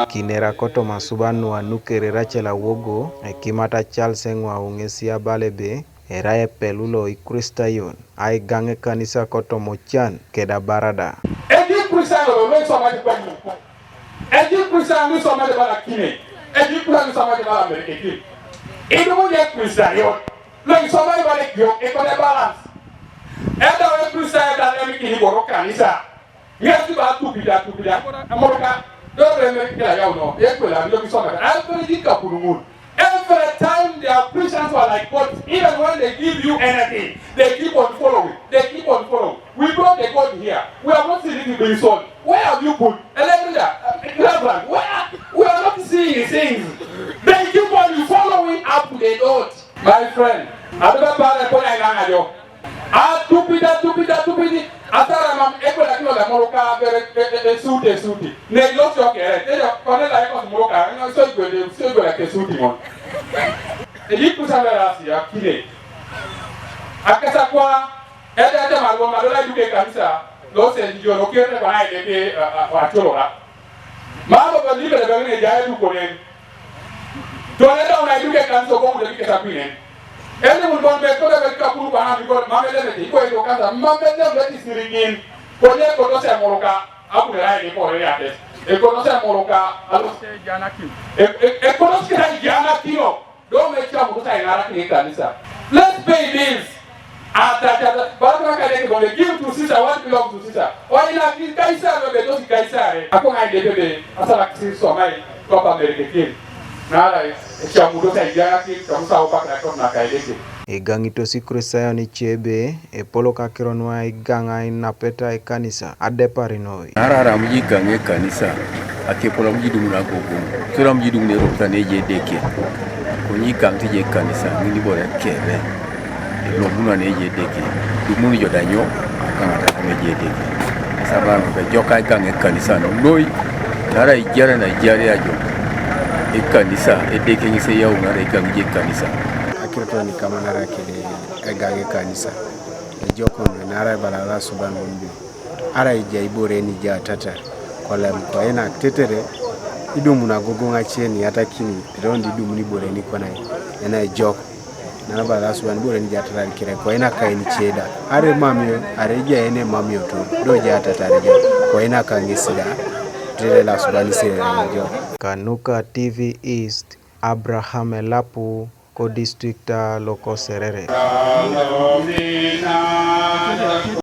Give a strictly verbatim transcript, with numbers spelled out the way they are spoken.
Kinera kotoma suban nu anukere Rachel Awogo, ekimata Charles Eng'wau ŋesi abala ebe, erai epelu lo Ikristayon, aigaŋ ekanisa kotoma ocan keda barada. Ejik Ikristayon lo isomate kwanyit. Ejik Ikristayon lo isomate bala kine. Ejik Ikristayon lo isomate bala merekekin. Idumu je Ikristayon lo isomate bala ekiok, ekote balance. Edau Ikristayon da lemikini iboro kanisa. Ŋes kiba atupit, atupit, emoruka, do reme kila yau no, ekwela, do kisoma, every day kapunu ŋun. Every time they are Christians who are like goats, even when they give you anything, they keep on following, they keep on following. We brought the goat here, we have not seen it being sold. Where have you put? Elevida, Reverend, where are, we are not seeing things. They keep on following up to the dot. My friend, aduga pale kona ilanga jo. Atupit, atupit, atupit. Asara mam ekwela kilo la moro ka bere, e, e, e, suti, e, suti. Ne lo sio kere. Te yo kone la eko moro ka. No, so igwe, so igwe la ke suti mon. Ejik Ikristayon lo rasi akine. Akasa kwa, ede ede marwo madola iduke kanisa. Lo se ndio lo kere kwa ede ke, a, a, wa cholo la. Mama ba libe le bene ja edu konen. Tole da una iduke kanisa ko ude bike sapinen. Ene mun bon be ko be kapuru bana mi ko mame le be ko edo kanisa mame le be ti sirigin. Ko le ko to se moroka. Abu le rai ko re ya te. E ko to se moroka. Alo se jana ki. E, e, e ko to se jana ki no. Do me cha mu ta ngara ki kanisa. Let's pay bills. Ata, ata, ata. Baraka ka de ko give to Caesar what belongs to Caesar. Wa ina ki Kaisar be do si Kaisar. Ako ngai de be. Asala ki so mai ko pa mereke kin. Nara e cha mu do sa ya ki ka musa o pa ka ko na ka de. Igaŋitos Ikristayon ice ebe, epolok akiro nu aigaŋ ainapeta ekanisa adepar noi. Naarai aram ji igaŋ ekanisa, akepolok ji dumun agogoŋ, sodi aram ji dumun erokita neje Edeke, konye igaŋit je ekanisa, ŋin ibore kere, elomuna neje Edeke, dumun jo da nyo, akaŋata neje Edeke. Sababu ejok aigaŋ ekanisa noi, naarai ijar na ijar ajo, ekanisa, Edeke ŋes eyau naarai igaŋ je ekanisa. Akirot ni kamanara kede egaŋ ekanisa. Ejok nu naarai bala lasuban bombi. Arai ija ibore ni ja tatar. Kolem koinak tetere idumun agogoŋ ace ni yatakini, tetere idumuni ibore ni kona ena ejok. Naarai bala lasuban ibore ni ja tatar kere koinak kain ice da. Arai mamio, arai ija ene mamio to, do ja tatar ja. Koinak kaŋes da. Tetere lasuban isere ejok. Kanuka T V East, Abraham Elapu, ko distrikta loko Serere.